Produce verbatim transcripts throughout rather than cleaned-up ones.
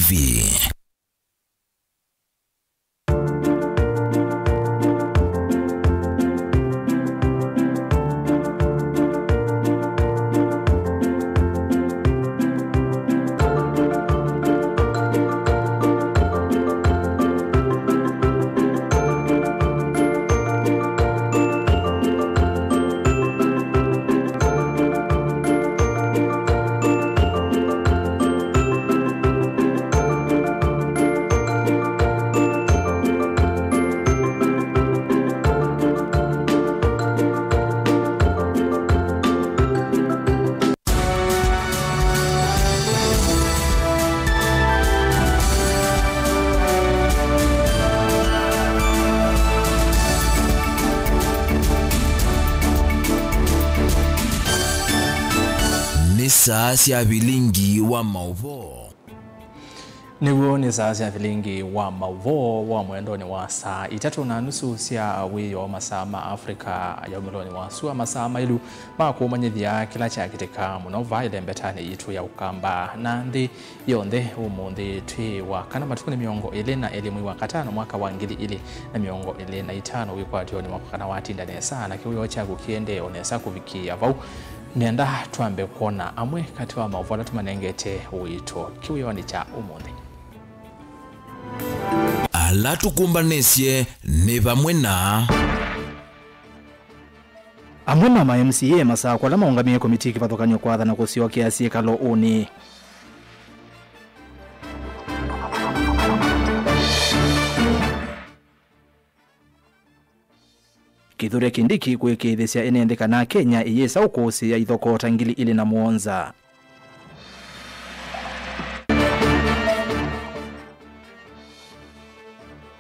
V. Nĩ saa sya vilingi wa maũvoo. Nĩw'o nĩ saa sya vilingi wa maũvoo wa mwendonĩ wa saa itatũ na nusu sya wĩoo, masaa ma Africa ya umĩlonĩ wa sua, masaa maĩlu ma kũmanyĩthya kĩla kyakĩtĩka mũno vaa ĩlembetanĩ yitũ ya Ũkamba na nthĩ yonthe. Ũmũnthĩ twĩ wa kana, matukũ nĩ mĩongo ĩlĩ na elĩ mwei wa katano mwaka wa ngili ilĩ na mĩongo ĩlĩ na itano. Wĩkwatyonĩ wa kana watinda nesa na kĩwĩoo kyaku kĩendee o nesa kũvikĩĩa vau. Nenda twambe kwona amwe katĩ wa maũvoo ala tũmanengete ũito kĩwĩonĩ kya ũmũnthĩ. Ala tũkũmbanĩsye nĩ vamwe na. Amwe ma ma M C A Masakũ ala maũngamĩe komitii kĩvathũkany'o kwathana kũsyokea syĩkalo ũnĩ. Kithure Kindiki kũĩkĩĩthĩsya ene nthĩ kana Kenya ĩyĩsa ũkũsĩĩa ithokoo ta ngili ilĩ na mũonza.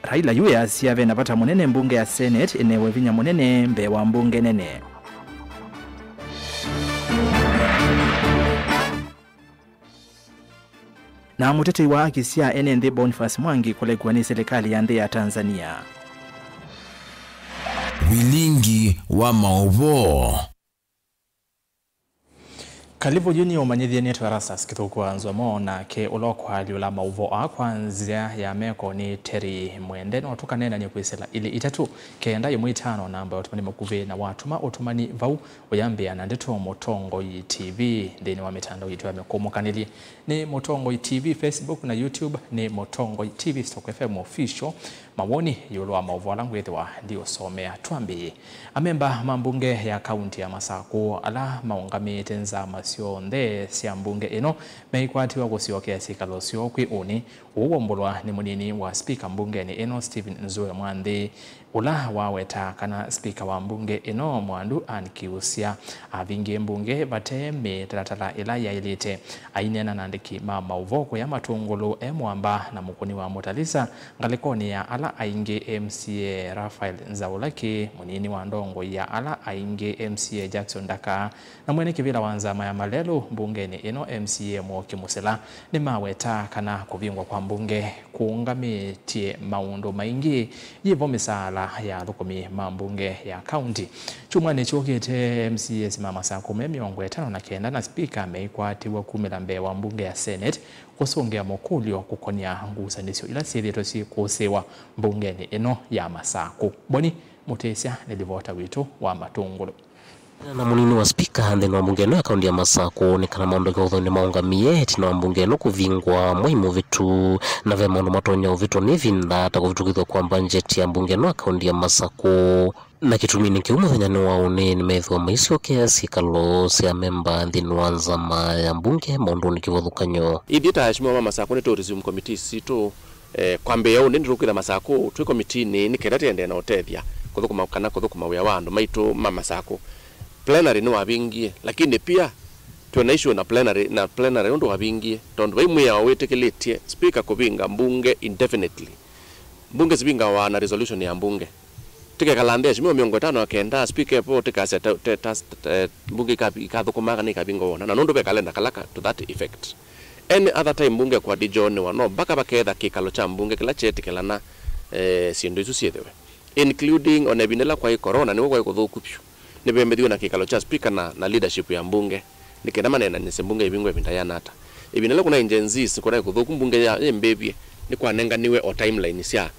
Raila yu easya ve na vata mũnene mbunge ya Senate ĩnewe vinya mũnene mbee wa mbunge nene. Na mũtetei wa haki sya ene nthĩ Boniface Mwangi kũlekwa nĩ silikalĩ ya nthĩ ya Tanzania. Vilingi wa maũvoo. Kalivu, yu nĩ ũmanyĩthye nĩtwe Erastus Kĩthũku wa Nzomo, nake ũla ũkũalyũla maũvoo aa kwa nzĩa ya meko nĩ Terry Mwende. No tũkaneenany'e kwĩsĩla ilĩ itatũ kenda ĩmwe itano namba ya ũtũmani mũkuvĩ, na watũma ũtũmani vau ũyambĩa na ndeto Mũtongoi T V nthĩnĩ wa mĩtandao yitũ ya mĩkũmũkanĩlye. Nĩ Mũtongoi T V Facebook na YouTube, nĩ Mũtongoi T V Stock F M Official. Mawoni ĩũlũ wa maũvoo ala ngwĩthĩwa ndiũsomea. Twambĩĩe. Amemba ma mbunge ya kaunti ya Masakũ ala maũngamĩĩte nzama syonthe sya mbunge ĩno meikwatiwa kũsyokea syĩkalo syoo kwĩ ũnĩ. Ũu waumbũlwa nĩ mũnini wa spika mbungenĩ ĩno, Stephen Nzue Mwanthi, ũla wawetaa kana spika wa mbunge ĩno, Mwandu Ann Kiusya, avingie mbunge vate mĩtalatala ĩla yaĩlĩte. Aineena na andĩki ma maũvoo kũya Matũngũlũ e Mwamba na Mũkũni wa Mũtalisa, ngalĩkonĩ ya ala aingĩ, M C A Raphael Nzaũlaki, mũnini wa ndongoi ya ala aingĩ, M C A Jackson Ndaka, na mwene kĩvĩla wa nzama ya Malelũ mbungenĩ ĩno, M C A Mwoki Mũsila, nĩmawetaa kana kũvingwa kwa mbunge kũũngamĩtye maũndũ maingĩ, yĩvo mĩsaala ya athũkũmi ma mbunge ya kaunti. Kyumwanĩ kyũkĩte, M C As ma Masakũ me mĩongo ĩtano na kenda na spika meikwatĩw'a kumĩla mbee wa mbunge ya Senate kũsũngĩa mũkũlyo kũkonĩa ngusanĩsyo ila syĩthĩĩtwe syĩkũsĩĩwa mbungenĩ ĩno ya Masakũ. Boni Mũtĩsya nĩ livota witũ wa Matũngũlũ. Na mũnini wa spika nthĩnĩ wa mbunge ĩno ya kaunti ya Masakũ nĩ kana maũndũ kĩvathũkany'o nĩmaũngamie ĩtina wa mbunge ĩno kũvingwa mwei mũvĩtu, na ve maũndũ matonya ũvĩtwa nĩ ĩvinda ta kũvĩtũkĩthw'a kwa mbanjeti ya mbunge ĩno ya kaunti ya Masakũ. Na kĩtuminĩ kĩu mũthenyanĩ wa ũnĩ nĩmethĩwa maisyokea syĩkalo sya amemba nthĩnĩ wa nzama ya mbunge maũndũnĩ kĩvathũkany'o. Ithyĩ ta aheshimiwa ma Masakũ nĩtũ resume committees sitũ. Eh, kwambĩĩa ũndũ, nĩtũkwĩtha Masakũ twĩ komitinĩ nĩ kenda tũendee na ũtethya kũthũkũma kana kũthũkũma wĩa wa andũ maitũ ma Masakũ. Plenary nĩwavingie, lakini pia twĩ na issue na plenary, na plenary ũndũ wavingie, tondũ vai mwĩao wĩtĩkĩlĩtye speaker kũvinga mbunge indefinitely. Mbunge sivingawa na resolution ya mbunge. Tĩkekala nthĩ ya syumia mĩongo ĩtano na kenda, speaker evo tĩkasya ta, ta, ta, ta, mbunge ika-, ikathũkũmaa kana ikavinga wona, na nũndũ ve kalenda kala ka to that effect. Any other time mbunge kwa dijonewa, no mpaka vaketha kĩkalo kya mbunge kĩla kyeetĩkĩlana, eh, syĩndũ isu syĩthĩwe, including ona ĩvinda ĩla kwaĩ corona, nĩw'o kwaĩ kũthũku vyũ, nĩveemithiwe na kĩkalo kya speaker na, na leadership ya mbunge, nĩ kenda maneenanĩsye mbunge ĩvingwe ĩvinda yĩana ata. Ĩvinda ĩla kũnaĩ Gen Zs, kũnaĩ kũthũku, mbunge ya, yĩmbĩvye, nĩkwanenganiwe o timeline sya,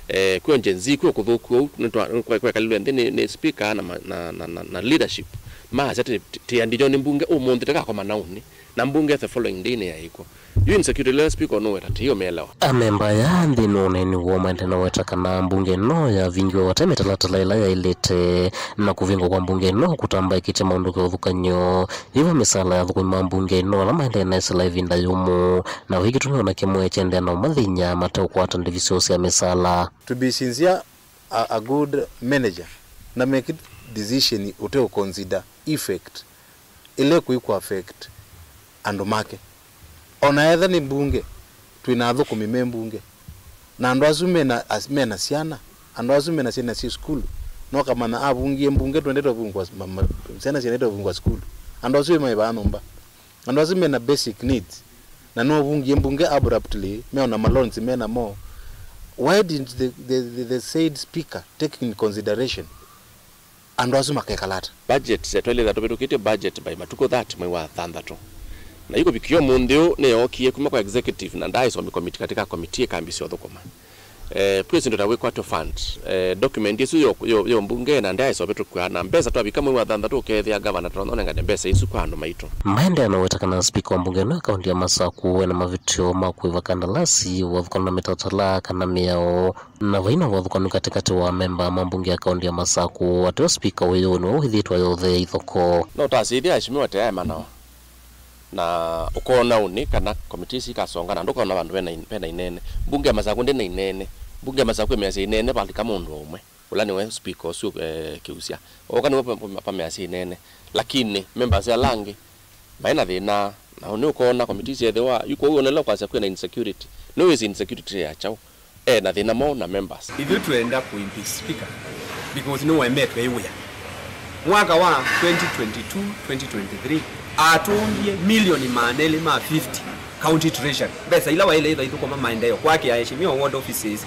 eh, kwĩ o Gen Z, kwĩ o kũthũku ũu, nĩtwa-, nĩkwe-, kwekalilwe nthĩ nĩ, nĩ speaker na ma-, na, na, na, na leadership, maasya tĩ, tĩ, tĩandiny'o nĩ mbunge ũmũnthĩ, tĩkakoma naũnĩ, na mbunge the following day nĩyaĩkw'a. Yu insecurity ĩla speaker ũnũweta tĩyo mĩelewa. Amemba aya nthĩnĩ wa ũneeni woo maendee na weta kana mbunge ĩno yavingiwe vate mĩtalatala ĩla yaĩlĩte, na kũvingwa kwa mbunge ĩno kũtambaĩkĩtye maũndũ kĩvathũkany'o. Yĩvo mĩsaala ya athũkũmi ma mbunge ĩno ala maendee na ĩsĩla ĩvinda yũmũ, na vai kĩtumi ona kĩmwe kyendeea na ũmathĩny'a mateũkwata ndivi syoo sya mĩsaala. To be sincere, a, a good manager na make decision ũteũconsider effect ĩla ĩkũikũ affect andũ make. Ona etha nĩ mbunge, twĩ na athũkũmi me mbunge, na andũ asu mena, as-, mena syana, andũ asu mena syana syĩ sukulu, nokamana avungie mbunge twendete ũvungwa s-, ma, ma, syana syendete ũvungwa sukulu, andũ asu maĩvaa nyũmba, andũ asu mena basic needs, na no ũvungie mbunge abruptly, meona maloans mena mo. Why didn't the, the, the, the said speaker take in consideration andũ asu makekala ata? Budget, eh, twaĩlĩtha tũvĩtũkĩtye budget by matukũ thirty mwei wa thanthatũ. Na yu kũvikĩa ũmũnthĩ ũũ nĩyookie kuma kwa executive na ndaaĩsomi committee katika committee ĩkambĩsya ũthũkũma. Eh, president ũtawĩkwatyo fund, eh, document ĩsu yo, yo, yo mbunge na ndaaĩsovĩtũkw'a na mbesa twavika mwei wa thanthatũ ũkethĩa gavana tũnonengane mbesa isu kwa andũ maitũ. Maendea na weta kana speaker wa mbunge ĩno ya kaunti ya Masaku ena mavĩtyo ma kũĩva kandalasi, ũvathũkanu na mĩtalatala kana mĩao. Na vai na ũvathũkanu katĩkatĩ wa amemba ma mbunge ya kaunti ya Masaku, ateo spika ũyũ nĩwe wĩthĩĩtwe ayũtheea ithoko. No ũtasĩthya aheshimiwa tĩ aemanawa. Na ũkoona ũnĩ kana komiti ici ikasonga, na ndũkona vandũ vena in-, vena inene. Mbunge ya Masaku ndĩ na inene. Mbunge ya Masaku ĩmeasya inene valika mũndũ o ũmwe. Ũla nĩwe spika ũsu, eh, Kĩusya. Oka nĩwe pa, pa, pameasya inene. Lakini members ala angĩ, vai na thĩna. Na nĩ ũkoona komiti syethĩwa, yu kwoou onela kwasya kwĩna insecurity. Nĩwĩsĩ insecurity ya kyaũ? E na thĩna mwaũ na members? Ithyĩ twenda kũ impeach speaker because nĩwaemetwe ĩ wĩa. Mwaka wa twenty twenty-two, twenty twenty-three, atũngie milioni maana elĩ ma fifty county treasury, mbesa ila waĩle ĩtha ithũkũma maendeeo, kwakĩa aheshimiwa ward offices,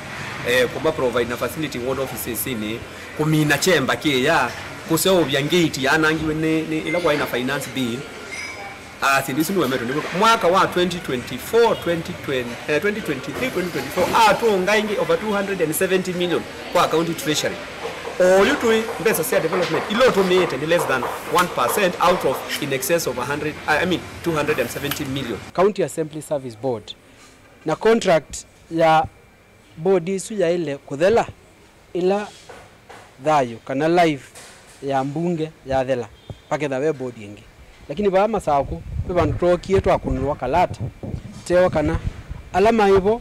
eh, kũma provide na facility ward offices-inĩ, kũmina kyemba kĩya, kũseũvya ngĩti yanangiwe nĩ, nĩ ĩla kwaĩ na finance bill. Ah, syĩndũ isu nĩwemetwe nĩ mwaka wa twenty twenty-four, twenty twenty, eh, twenty twenty-three, twenty twenty-four, atũnga ĩngĩ over two hundred and seventy million kwa county treasury. Oyu tũĩ mbesa sya development ila ũtũmĩĩte nĩ less than one percent out of in excess of a hundred, I mean, two hundred and seventy million. County Assembly Service Board na contract ya board ĩsu yaĩle kũthela ĩla thayũ kana life ya mbunge yathela, paketha ve board ĩngĩ. Lakini vaa Masakũ, ve vandũ twookie twakũnĩlwa kalata, tewa kana ala maĩ vo,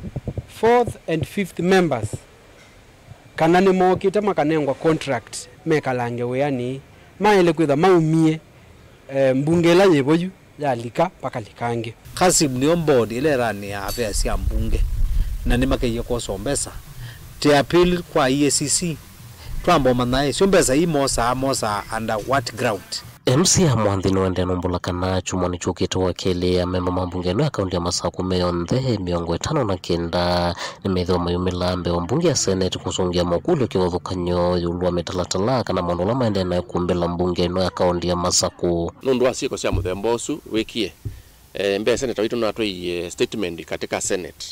fourth and fifth members, kana nĩmookĩte makanengwa contract mekalange wĩanĩ, maĩle kwĩtha maumie, eh, mbunge ĩla yĩ vo yu yalika pakalika angĩ. Kasib nĩyo board ĩla ĩranĩaa avea sya mbunge, na nĩmakeie kwosa mbesa. Tĩ appeal kwa E A C C, twamba ũmanya ĩ, syo mbesa ii mosaa, mosaa under what ground? M C A Mwanthi nĩwendee numbũla kana kyumwa nĩkyũkĩte wa kelĩ, amemba ma mbunge ĩno ya kaunti ya Masakũ me onthe mĩongo ĩtano na kenda nĩmethĩwa mayumĩla mbee wa mbunge ya Senate kũsũngĩa makũlyo kĩvathũkany'o ĩũlũ wa mĩtalatala kana maũndũ ala maendee na kũmbĩla mbunge ĩno ya kaunti ya Masakũ. Nũndũ wa syĩko sya mũthemba ũsu wĩkie, eh, mbee seneta witũ nĩwatwaie statement katika Senate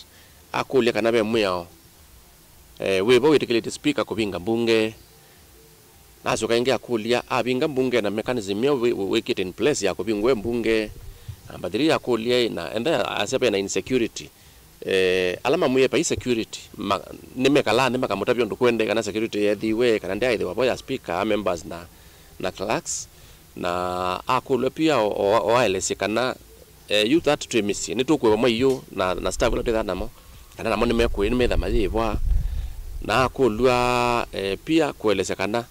akũlya kana ve mwĩao, eh, wĩvo wĩtĩkĩlĩtye speaker kũvinga mbunge. Nasyoka ĩngĩ akũlya, avinga mbunge na mechanism ĩyo wĩ-, wĩ-, wĩkĩte in place ya kũvingũe mbunge? Namba three akũlya, ĩ, na enda asya vena insecurity. Eh, ala mamwĩe vai security, ma-, nĩmekalaa nthĩ makamũtavya ũndũ kwendee kana security yeethiwe, kana ndyaĩthĩwa vo ya speaker, a members na, na clerks. Na akũlw'a pia o, o, o aelesye kana, eh, yu that twĩ mĩsyĩ, nĩtũkũĩva maiũ na, na staff ĩla twĩthaa namo, kana namo nĩmekũĩ, nĩmetha mayĩĩvwa. Na akũlw'a, eh, pia kũelesya kana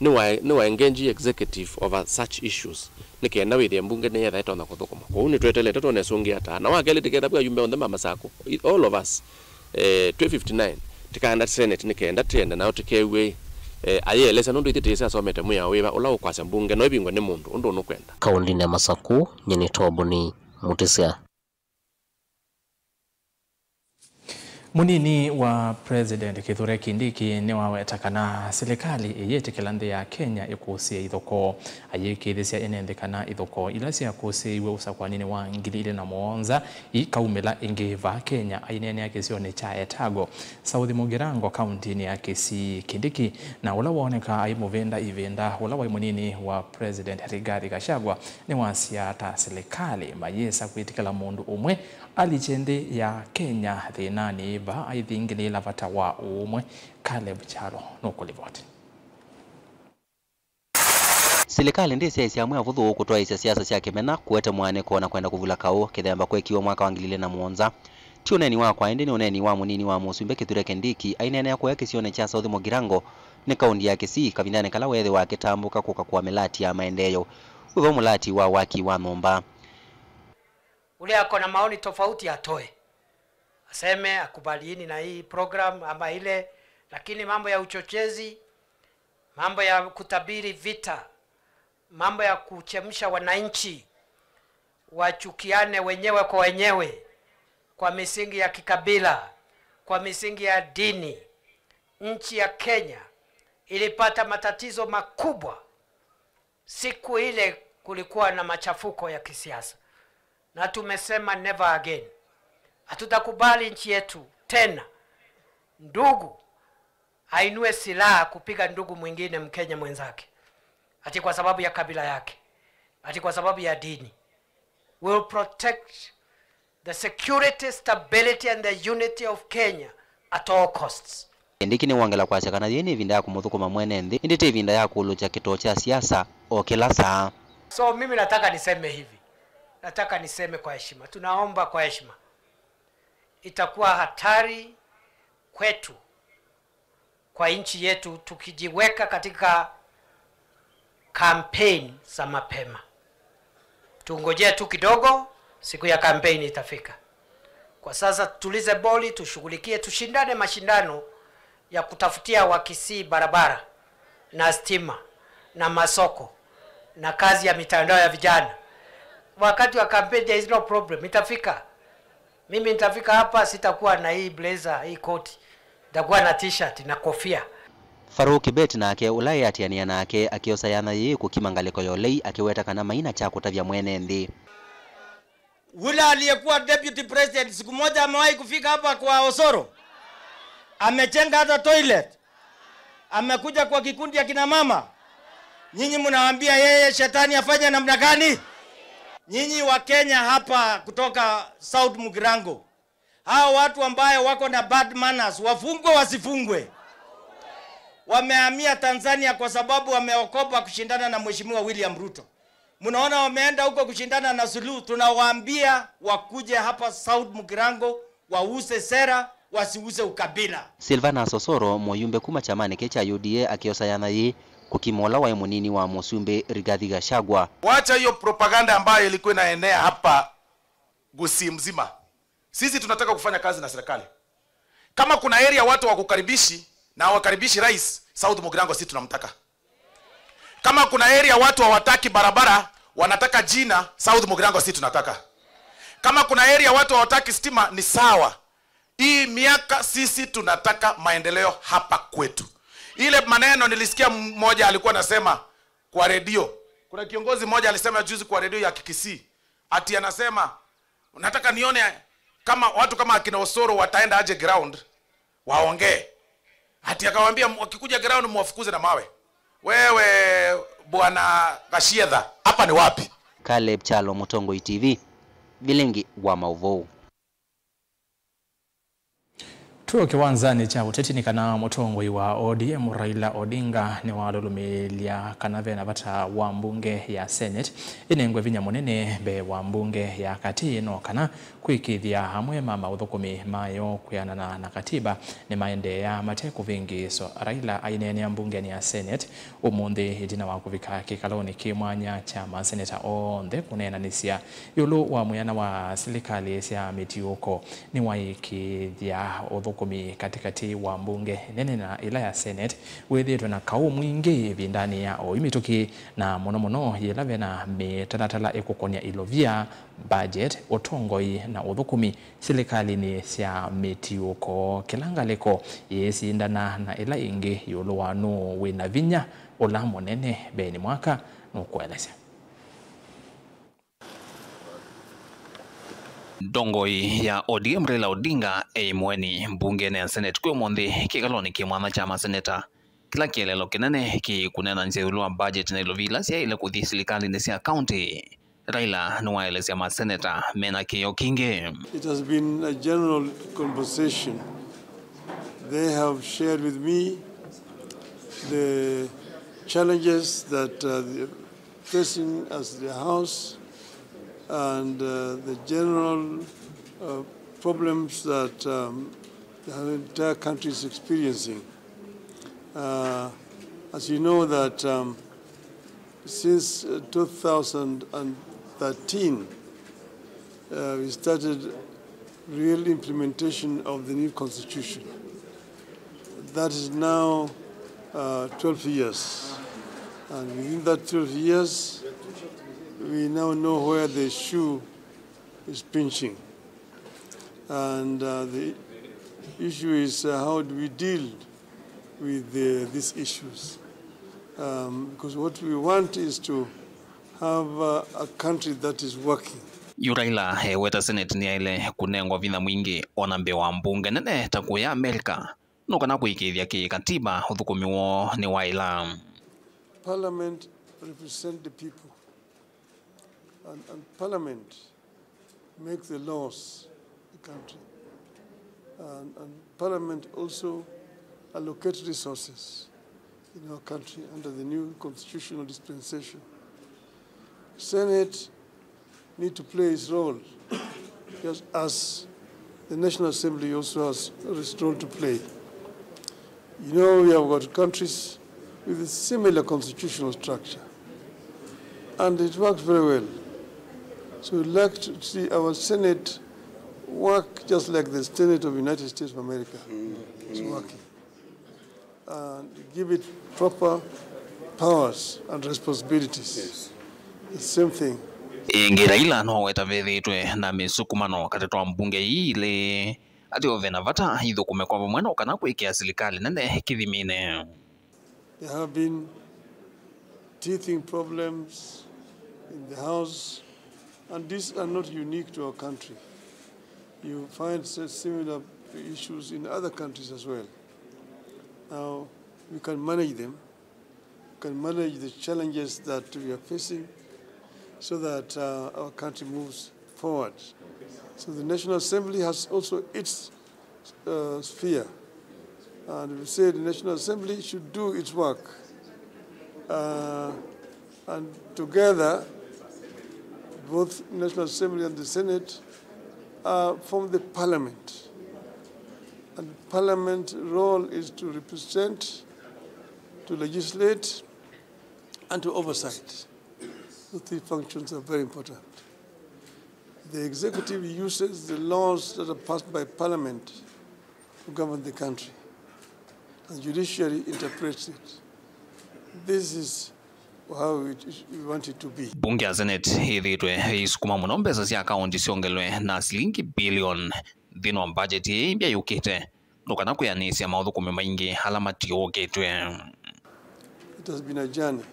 nĩwa, nĩwa engage executive over such issues, nĩ kenda wĩthĩe mbunge nĩyetha ĩtonya kũthũkũma. Kwoou nĩtweteelete twone ĩsũngĩa ata. Na wa kelĩ, tĩketha vu ayumbe onthe ma Masakũ, all of us, eh, twĩ fifty-nine, tĩkaenda Senate nĩ kenda tĩende nao tĩkew'e, eh, ayĩelesya, nũndũ ithyĩ tĩsĩ asomete mwĩao wĩva ũla ũkwasya mbunge no ĩvingwe nĩ mũndũ ũndũ ũnũkwenda. Kaũndĩnĩ ya Masakũ, nyie nĩ Toboni Mutisya. Mũnini wa President Kithure Kindiki nĩwaweta kana silikalĩ ĩyĩtĩkĩla nthĩ ya Kenya ĩkũsĩe ithokoo. Ayĩkĩĩthĩsya ene nthĩ kana ithokoo ila syakũsĩiw'e ũsakũaninĩ wa ngili ilĩ na mũonza ikaumĩla ĩngĩ vaa Kenya. Aineenea kĩsionĩ kya Etago, South Mugirango, kauntinĩ ya Kisii. Kindiki, na ũla wonekaa aimũvĩnda ĩvinda ũla waĩ mũnini wa President Rigathi Gachagua, nĩwasya ta silikalĩ mayĩsa kwĩtĩkĩla mũndũ ũmwe alikye nthĩ ya Kenya thĩnanĩ vaa aithingĩlĩĩla vata wa ũũmwe. Caleb Kyalo nũkũlivoti. Silikalĩ ndĩsyaĩĩsya amwe avũthũ kũtwaĩĩsya siasa sya kĩmena, kũete mũaanĩko, na kwenda kũvula kaũ, kĩthemba kwekiwe mwaka wa ngili ilĩ na mũonza. Ti ũneeni wakwa, ĩndĩ nĩ ũneeni wa mũnini wa mũsumbĩ Kithure Kindiki, aineenea kũya kĩsionĩ kya South Mugirango, nĩ kaunti ya Kisii, kavindanĩ kala weethĩwa akĩtambũka kũkakũa mĩlati ya maendeeo. Wĩvo mũlati wa waki wa nyũmba. Ule ako na maoni tofauti atoe, aseme akubaliini na hii program ama ile, lakini mambo ya uchochezi, mambo ya kutabiri vita, mambo ya kuchemsha wananchi wachukiane wenyewe kwa wenyewe kwa misingi ya kikabila, kwa misingi ya dini. Nchi ya Kenya ilipata matatizo makubwa siku ile kulikuwa na machafuko ya kisiasa, na tumesema never again. Hatutakubali nchi yetu tena ndugu ainue silaha kupiga ndugu mwingine, Mkenya mwenzake, ati kwa sababu ya kabila yake, ati kwa sababu ya dini. We'll protect the security, stability and the unity of Kenya at all costs. Kindiki nĩwongela kwasya kana yĩĩ nĩ ĩvinda ya kũmũthũkũma mwene nthĩ, ĩndĩ ti ĩvinda ya kũlũkya kĩtoo kya siasa o kĩla saa. So mimi nataka niseme hivi, nataka niseme kwa heshima, tunaomba kwa heshima, itakuwa hatari kwetu, kwa nchi yetu, tukijiweka katika campaign za mapema. Tungojea tu kidogo, siku ya campaign itafika. Kwa sasa tutulize boli, tushughulikie, tushindane mashindano ya kutafutia Wakisii barabara na stima na masoko na kazi ya mitandao ya vijana. Wakati wa campaign, there is no problem, itafika. Mimi nitafika hapa, sitakuwa na hii blazer, hii koti. Nitakuwa na t-shirt na kofia. Farouk Kibet nake, ũla eatĩanĩa nake, akĩosa yanya yĩĩ kũkima ngalĩko ya ũlei, akĩweta kana maina kya kũtavya mwene nthĩ. Yule aliyekuwa deputy president siku moja amewahi kufika hapa kwa Osoro? Amechenga hata toilet? Amekuja kwa kikundi ya kina mama? Nyinyi mnawaambia yeye shetani afanye namna gani? Nyinyi wa Kenya hapa kutoka South Mugirango, hao watu ambayo wako na bad manners, wafungwe wasifungwe? Wamehamia Tanzania kwa sababu wameokopa kushindana na Mheshimiwa William Ruto. Mnaona wameenda huko kushindana na Suluhu, tunawaambia wakuje hapa South Mugirango, wause sera, wasiuse ukabila. Silvanus Osoro, mũyumbe kuma kyamanĩ kĩ kya U D A, akĩosa yanya yĩĩ kũkima ũla waĩ mũnini wa mũsumbĩ Rigathi Gachagua. Wacha hiyo propaganda ambayo ilikuwa inaenea hapa Gusii mzima. Sisi tunataka kufanya kazi na serikali. Kama kuna area watu wakukaribishi na hawakaribishi rais, South Mugirango sisi tunamtaka. Kama kuna area watu hawataki barabara, wanataka jina, South Mugirango sisi tunataka. Kama kuna area watu hawataki stima, ni sawa. Hii miaka sisi tunataka maendeleo hapa kwetu. Ile maneno nilisikia mmoja alikuwa anasema kwa redio. Kuna kiongozi mmoja alisema juzi kwa redio ya Kikisii, ati anasema, "Nataka nione kama watu kama akina Osoro wataenda aje ground, waongee." Ati akawaambia, "Wakikuja ground, mwafukuze na mawe." Wewe, Bwana Gachagua, hapa ni wapi? Caleb Kyalo, Mũtongoi T V, vilingi wa maũvoo. Twĩ o kĩwanzanĩ kya ũteti nĩ kana mũtongoi wa O D M Raila Odinga nĩwalũlũmĩĩlya kana ve na vata wa mbunge ya Senate ĩnengwe vinya mũnene mbee wa mbunge ya katĩ, no kana kwĩkĩĩthya amwe ma maũthũkũmi mayo kwĩanana na katiba nĩmaendeea mate kũvĩngĩĩswa. Raila aineenea mbungenĩ ya Senate ũmũnthĩ ĩtina wa kũvika kĩkalonĩ kĩ mwanya kya maseneta onthe kũneenanĩsya ĩũlũ wa mwĩana wa silikalĩ sya mĩtiũko. Nĩwaĩkĩĩthya ũthũkũ ũthũkũmi katĩkatĩ wa mbunge nene na ĩla ya Senate wĩthĩĩtwe na kaũ mwingĩ ĩvindanĩ ya oyu mĩtũkĩ, na mũno mũno yĩla vena mĩtalatala ĩkũkonĩa ilovia, budget, ũtongoi na ũthũkũmi silikalĩnĩ sya mĩtiũko. Kĩla ngalĩko yĩĩsindana na ĩla ĩngĩ ĩũlũ wa nũũ wĩna vinya ũla mũnene. Ben Mwaka nũkũelesya. Ndongoi ya O D M Raila Odinga e mũeni mbungenĩ ya Senate kwĩ ũmũnthĩ kĩkalonĩ kĩ mwanya kya maseneta, kĩla kĩeleelo kĩnene kĩ kũneenanĩsya ĩũlũ wa budget na ilovia ila syaĩle kũthi silikalĩnĩ sya kaũntĩ. Raila nĩwaelesya maseneta mena kĩĩo kingĩ. It has been a general conversation. They have shared with me the challenges that uh, the facing as the House and uh, the general uh, problems that um, the entire country is experiencing. Uh, as you know that um, since uh, two thousand thirteen, uh, we started real implementation of the new constitution. That is now uh, twelve years. And within that twelve years, we now know where the shoe is pinching. And uh, the issue is uh, how do we deal with the, these issues? Um, because what we want is to have uh, a country that is working. Yu Raila eweta Senate nĩyaĩle kũnengwa vinya mwingĩ ona mbee wa mbunge nene ta kũya Amerika, no kana kũĩkĩĩthya kĩ-katiba ũthũkũmi woo nĩ waĩla. Parliament represent the people, and, and Parliament make the laws of the country, and, and Parliament also allocate resources in our country under the new constitutional dispensation. Senate need to play its role, just as the National Assembly also has its role to play. You know, we have got countries with a similar constitutional structure, and it works very well. So we'd like to see our Senate work just like the Senate of United States of America is working. And give it proper powers and responsibilities. Yes. The same thing. Ĩngĩ, Raila noweta vethĩĩtwe na mĩsukumano katĩ wa mbunge ii ilĩ, atĩ o ve na vata ithũkũme kwa vamwe no kana kwĩkĩa silikalĩ nene kĩthiminĩ. There have been teething problems in the House, and these are not unique to our country. You find such similar issues in other countries as well. Now, we can manage them, we can manage the challenges that we are facing so that uh, our country moves forward. So the National Assembly has also its uh, sphere. And we say the National Assembly should do its work. Uh, and together, both National Assembly and the Senate uh, form the Parliament. And Parliament role is to represent, to legislate, and to oversight. The three functions are very important. The executive uses the laws that are passed by Parliament to govern the country. And the judiciary interprets it. This is how it, we want it to be. Mbunge ya Senate ĩthĩĩtwe ĩisukuma mũno mbesa sya kaũnti syongelwe na silingi bilioni nthĩnĩ wa mbajeti ĩĩ mbya yũkĩte, no kana kwĩanĩsya maũthũkũmi maingĩ ala matiũũkĩtw'e. It has been a journey,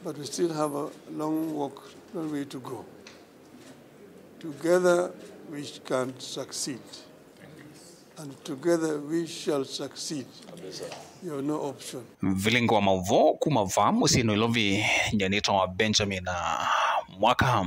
but we still have a long walk, long way to go. Together we can succeed. And together we shall succeed. You have no option. Vilingi wa maũvoo kuma vaa mũsyĩ Nairobi, nyanĩtwa Benjamin Mwaka.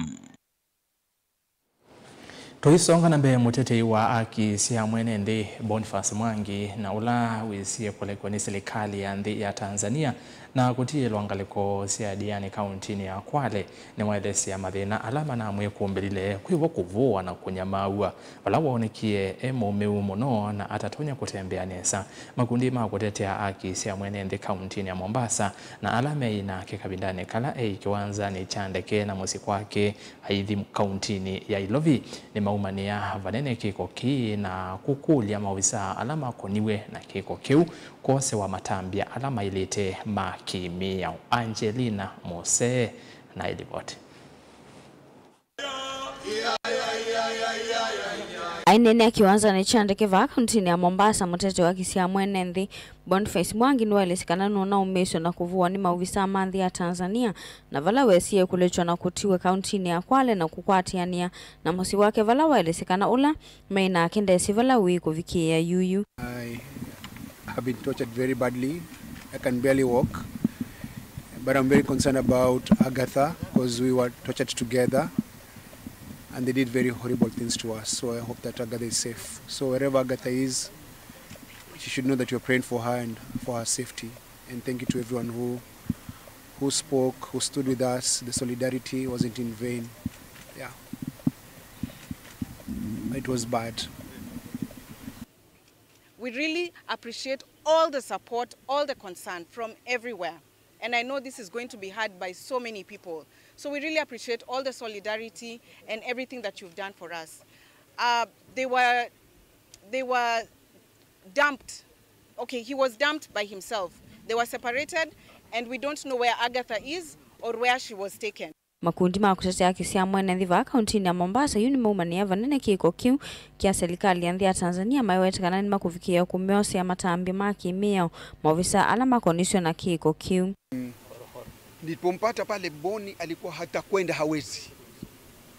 Tũisonga na mbee, mũtetei wa aki sya mwene nthĩ Boniface Mwangi na ũla wĩsie kũlekwa nĩ silikalĩ ya nthĩ ya Tanzania Na kũtiĩlwa ngalĩko sya Diani kauntinĩ ya Kwale nĩwaelesya mathĩna ala manamwĩkũmbĩlile kwĩvo kũvũwa na kũnyamaaw'a vala woonekie e mũmĩu mũno na atatonya kũtembea nesa. Makundi ma kũtetea aki sya mwene nthĩ kauntinĩ ya Mombasa na ala meĩ nake kavindanĩ kala eĩ kĩwanzanĩ kya ndeke na mũsyĩ kwake Aithi kauntinĩ ya Ilovi nĩmaumanĩa vanene kĩko kĩĩ na kũkũlya maovisaa ala makoniw'e na kĩko kĩu kwosewa matambya ala maĩlĩte ma kĩ-mĩao. Angelina Mose na ĩlivoti. Aineenea kĩwanzanĩ kya ndeke vaa kauntinĩ ya Mombasa, mũteti wa aki sya mwene nthĩ Boniface Mwangi nĩwaelesye kana nũnaũmĩĩsw'e na kũvũwa nĩ maovisaa ma nthĩ ya Tanzania, na vala wesie kũlĩtw'a na kũtiwe kauntinĩ ya Kwale na kũkwatĩanĩa na mũsyĩ wake vala waelesye kana ũla meĩ nake ndesĩ vala ũĩ kũvikĩĩa yuyu. I have been tortured very badly. I can barely walk. But I'm very concerned about Agatha because we were tortured together and they did very horrible things to us. So I hope that Agatha is safe. So wherever Agatha is, she should know that you're praying for her and for her safety. And thank you to everyone who who spoke, who stood with us. The solidarity wasn't in vain. Yeah. It was bad. We really appreciate all the support, all the concern from everywhere. And I know this is going to be heard by so many people. So we really appreciate all the solidarity and everything that you've done for us. Uh, they were, they were dumped. Okay, he was dumped by himself. They were separated, and we don't know where Agatha is or where she was taken. Makundi ma kũtetea haki sya mwene nthĩ vaa kauntinĩ ya Mombasa yu nĩmaumanĩa vanene kĩko kĩu kya silikalĩ ya nthĩ ya Tanzania, maiwete kana nĩmakũvikĩĩa kũmyosea matambya ma kĩ-mĩao maovisaa ala makonisw'e na kĩko kĩu. Nilipompata pale Boni, alikuwa hata kwenda hawezi.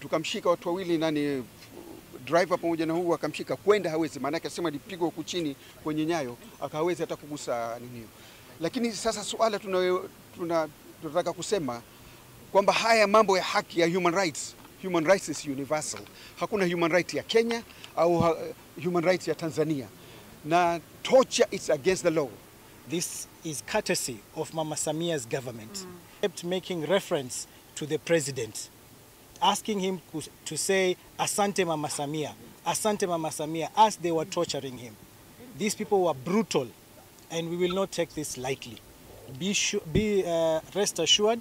Tukamshika watu wawili, nani, driver pamoja na huyu, akamshika, kwenda hawezi, maanake asema alipigwa huku chini kwenye nyayo, akawezi hata kugusa nini. Lakini sasa suala tuna, tuna, tunataka kusema kwamba haya mambo ya haki ya human rights, human rights is universal. Hakuna human right ya Kenya au ha-, human rights ya Tanzania. Na torture is against the law. This is courtesy of Mama Samia's government. Kept making reference to the president, asking him to, to say, "Asante Mama Samia, asante Mama Samia," as they were torturing him. These people were brutal, and we will not take this lightly. Be su-, be, uh, rest assured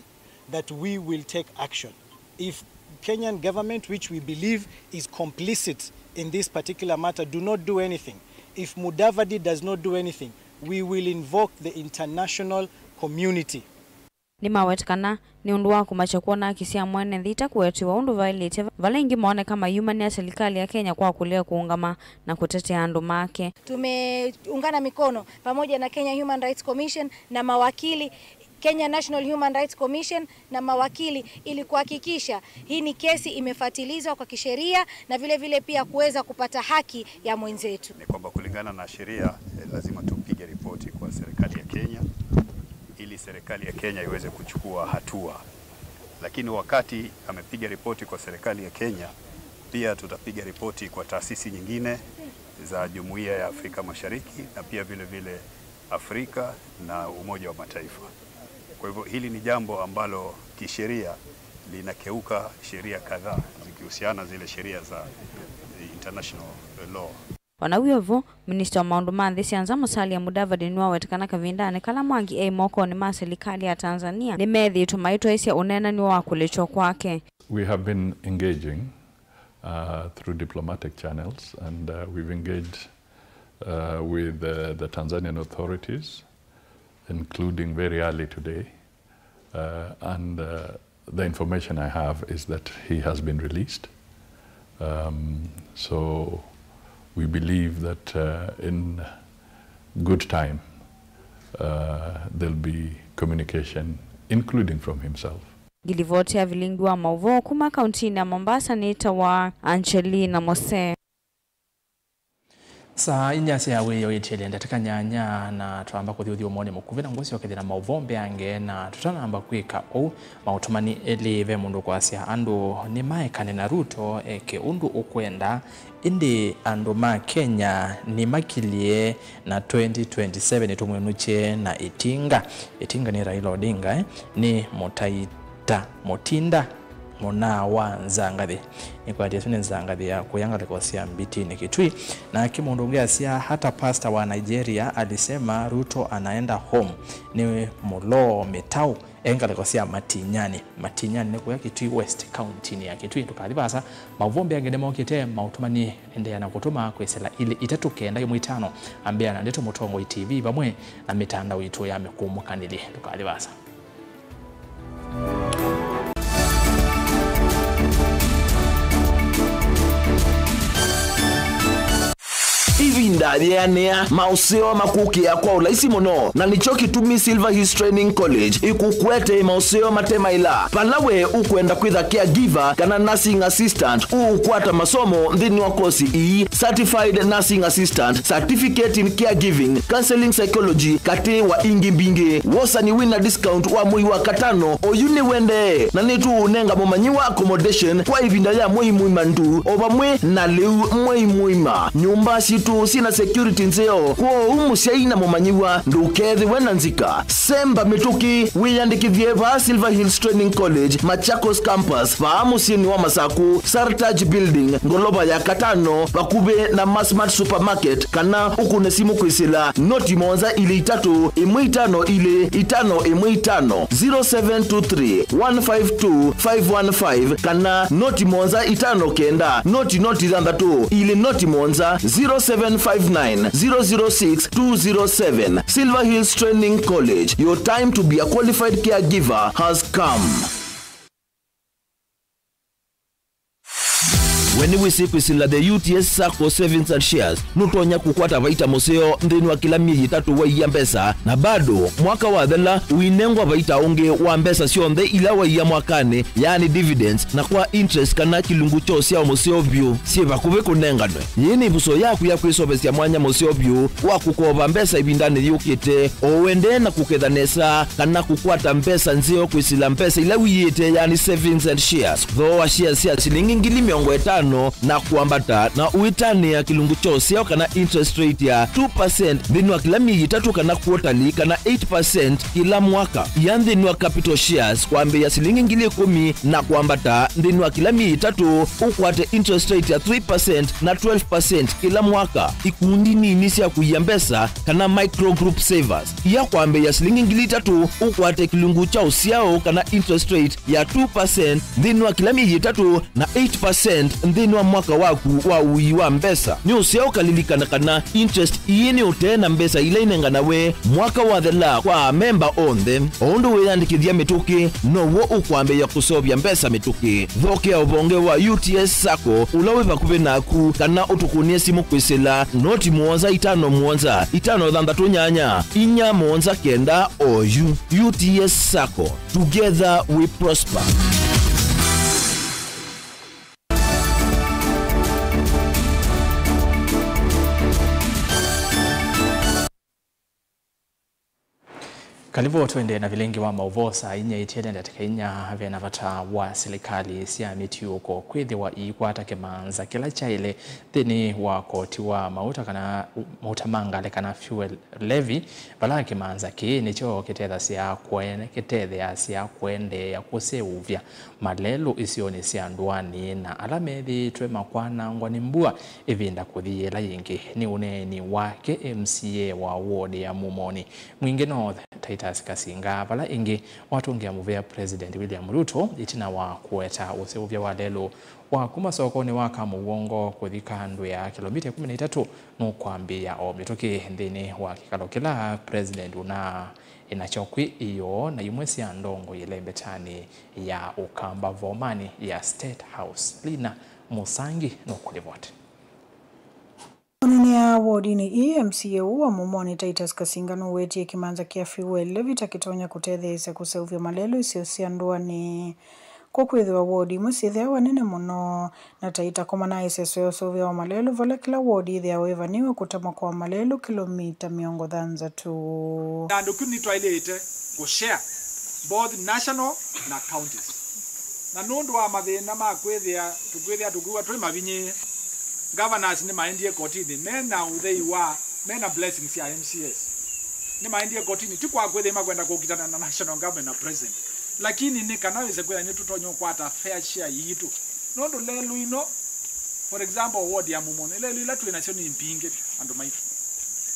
that we will take action. If Kenyan government, which we believe is complicit in this particular matter, do not do anything, if Mudavadi does not do anything, we will invoke the international community. Nĩmaweta kana nĩ ũndũ wa kũmakya kwona haki sya mwene nthĩ itakũetewa ũndũ vaĩlĩte, vala ĩngĩ mooneka mayumanĩa silikalĩ ya Kenya kwa kũlea kũũngama na kũtetea andũ make. Tumeungana mikono pamoja na Kenya Human Rights Commission na mawakili, Kenya National Human Rights Commission na mawakili ili kuhakikisha hii ni kesi imefuatilizwa kwa kisheria na vile vile pia kuweza kupata haki ya mwenzetu. Ni kwamba kulingana na sheria, eh, lazima tupige ripoti kwa serikali ya Kenya ili serikali ya Kenya iweze kuchukua hatua. Lakini wakati amepiga ripoti kwa serikali ya Kenya, pia tutapiga ripoti kwa taasisi nyingine za Jumuiya ya Afrika Mashariki na pia vile vile Afrika na Umoja wa Mataifa. Kwa hivyo, hili ni jambo ambalo kisheria linakeuka sheria kadhaa zikihusiana zile sheria za international law. O na wĩ o vo, minista wa maũndũ ma nthĩ sya nza Musalia Mudavadi nĩwaweta kana kavindanĩ kala Mwangi eĩ mokonĩ ma silikalĩ ya Tanzania, nĩmethĩĩtwe maitwaĩsya ũneenanw'a wa kũlĩtw'a kwake. We have been engaging, uh, through diplomatic channels, and, uh, we've engaged, uh, with, uh, the Tanzanian authorities, including very early today, uh, and, uh, the information I have is that he has been released. Um, so we believe that, uh, in good time, uh, there'll be communication, including from himself. Ngilivoti ya vilingi wa maũvoo kuma kauntinĩ ya Mombasa nĩtawa Angelina Mose. Saa inya sya wĩoo itilye ndatĩka nyanya, na twamba kũthi ũthyũmũonĩ mũkuvĩ na ngũsyokethya na maũvoo mbeange, na tũtanamba kwĩka ũu, maũtũmani elĩ, ve mũndũ ũkwasya andũ nĩmaekane na Ruto eke ũndũ ũkwenda, ĩndĩ andũ ma Kenya nĩmakilye na twenty twenty-seven ĩtũmwĩnũkye na ĩtinga. Ĩtinga nĩ Raila Odinga, eh, nĩ mũtaita mũtinda mũnaa wa Nzangathĩ. Nĩkwatĩ ĩsu nĩ Nzangathĩ ya kũya ngalĩko sya Mbitinĩ Kitui. Nake mũndũ ũngĩ asya, hata pasta wa Nigeria alisema Ruto anaenda home. Nĩ mũloo mĩtaũ e ngalĩko sya Matinyani. Matinyani nĩ kũya Kitui West, kauntinĩ ya Kitui. Ndũkathi vaasa, maũvoo mbeange nĩmokĩte, maũtũmani endeea na kũtũma kwĩsĩla ilĩ itatũ kenda ĩmwe itano. Ambĩa na Ndeto Mũtongoi T V vamwe na mĩtandao itũ ya mĩkũũmũkanĩlye. Ndũkathi vaasa. Ĩvinda yĩanĩa, maũseo makũkĩa kwa ũlaisi mũno, na nĩkyo kĩtumi Silver Hills Training College ĩkũkwete maũseo mate maĩla. Vala we ũkwenda kwĩtha caregiver kana nursing assistant, ũũkwata masomo nthĩnĩ wa kosi ii: Certified Nursing Assistant, Certificate in Caregiving, Counseling Psychology, katĩ wa ingĩ mbingĩ. Wosani wĩna discount wa mwei wa katano oyu nĩwendee, na nĩtũũnenga mũmanyĩwa accommodation kwa ĩvinda ya mwei mũima ndu, o vamwe na lĩu mwei mũima. Nyũmba sitũ syĩna security nzeo, kwoou mũsyai na mũmanyĩwa ndũkethĩwe na nzika. Semba mĩtũkĩ, wĩyandĩkĩthye vaa Silver Hills Training College, Machakos Campus, vaa mũsyĩnĩ wa Masaku, Sartaj Building, ngolova ya katano, vakuvĩ na Massmart Supermarket, kana ũkũne simũ kwĩsĩla noti mũonza ilĩ itatũ, ĩmwe itano ilĩ, itano ĩmwe itano, zero seven two three, one five two, five one five, kana noti mũonza itano kenda, noti noti thanthatũ, ilĩ noti mũonza, zero seven five nine, zero zero six, two zero seven. Silver Hills Training College, your time to be a qualified caregiver has come. We nĩwĩsĩ kwĩsĩla the U T S Sacco Savings and Shares nũtonya kũkwata vaita mũseo nthĩnĩ wa kĩla myei ĩtatũ waiya mbesa, na bado mwaka wathela ũinengwa vaita ũngĩ wa mbesa syonthe ila waiya mwakanĩ, yaani dividends, na kwa interest kana kĩlungu kya ũsyao mũseo vyũ syĩ vakuvĩ kũnenganwe. Yĩĩ nĩ ĩvuso yaku ya kwĩseũvĩsya mwanya mũseo vyũ wa kũkova mbesa ĩvindanĩ yũkĩte, o ũendee na kũketha nesa kana kũkwata mbesa nzeo kwĩsĩla mbesa ila ũiĩte, yaani savings and shares. Thooa shares sya silingi ngili mĩongo ĩtano na kwambata, na ũitanĩa kĩlungu kya ũsyao kana interest rate ya two percent nthĩnĩ wa kĩla myei ĩtatũ kana quarterly, kana eight percent kĩla mwaka. Ia nthĩnĩ wa capital shares kwambĩĩa silingi ngili ĩkũmi na kwambata nthĩnĩ wa kĩla myei ĩtatũ, ũkwate interest rate ya three percent na twelve percent kĩla mwaka. Ikundi nini sya kũia mbesa kana micro group savers, ia kwambĩĩa silingi ngili itatũ, ũkwate kĩlungu kya ũsyao kana interest rate ya two percent nthĩnĩ wa kĩla myei ĩtatũ na eight percent nthĩnĩ wa mwaka waku wa ũii wa mbesa. Nĩ ũseo ũkalilikana kana interest ii nĩ ũtee na mbesa ila inenganawe mwaka wathela kwa amemba onthe. O ũndũ wĩyandĩkĩthya mĩtũkĩ, now'o ũkwambĩĩa kũseũvya mbesa mĩtũkĩ. Thokea ũvonge wa U T S Sacco ũla wĩ vakuvĩ naku, kana ũtũkũnĩe simũ kwĩsĩla noti mũonza itano mũonza itano thanthatũ nyanya inya mũonza kenda oyu. U T S Sacco, together we prosper. Kalĩvo tũendee na vilingi wa maũvoo saa inya itiele ndatĩka inya. Ve na vata wa silikalĩ sya mĩtiũko kwĩthĩwa iikwata kĩmanza kĩla kyaĩle nthĩnĩ wa koti wa mauta kana mauta ma ngalĩ kana fuel levy, vala kĩmanza kĩĩ nĩkyo kĩtethasya kũe-, kĩtetheasya kũendeea kũseũvya malelũ isionĩ sya ndũanĩ na ala methĩĩtwe makwanangwa nĩ mbua ĩvinda kũthi yĩla yĩngĩ. Nĩ ũneeni wake M C A wa ward ya Mumoni Mwingĩ North, Titus Kasinga, vala ĩngĩ watũngĩa mũvea President William Ruto ĩtina wa kũweta ũseũvya wa lelũ wa kuma sokonĩ wa Kamũwongo kũthi Kandwĩa, kĩlomita ĩkũmi na itatũ, nũkwambĩĩa o mĩtũkĩ nthĩnĩ wa kĩkalo kĩla President ũna ĩnakyo kwĩ ĩyoo na imwe sya ndongoi ĩlembetanĩ ya Ũkamba vomanĩ ya State House. Lina Mũsangi nũkũlivoti. Ũneenea wodinĩ ii, M C A ũũ wa Mumoni Titus Kasinga nũwetie kĩmanza kya fuel levy ta kĩtonya kũtetheesya kũseũvya malelũ isio sya ndũanĩ. Kũkwĩthĩwa wodi imwe syĩthĩawa nene mũno, na ta itakomana ĩseso ya ũseũvya wa malelũ, vala kĩla wodi yĩthĩawa ĩvanĩwe kũtemwa kwa malelũ kĩlomita mĩongo thanthatũ. Na andũ kĩu nĩtwaĩlĩte kũ share both national na counties. Na nũndũ wa mathĩna ma kwĩthĩa, tũkwĩthĩa tũkwĩw'a twĩ mavinyĩĩe, governors nĩmaendie kotinĩ mena ũthei wa, mena blessings ya M C As. Nĩmaendie kotinĩ, ti kwa kwĩthĩa makwenda kũkitana na national government na president, lakini nĩ kana wĩse kwĩthĩa nĩtũtonya ũkwata fair share yitũ. Nũndũ lelũ ino, for example, ward ya Mumone, lelũ ila twĩ nasyo nĩ mbingĩ vyũ, andũ maitũ.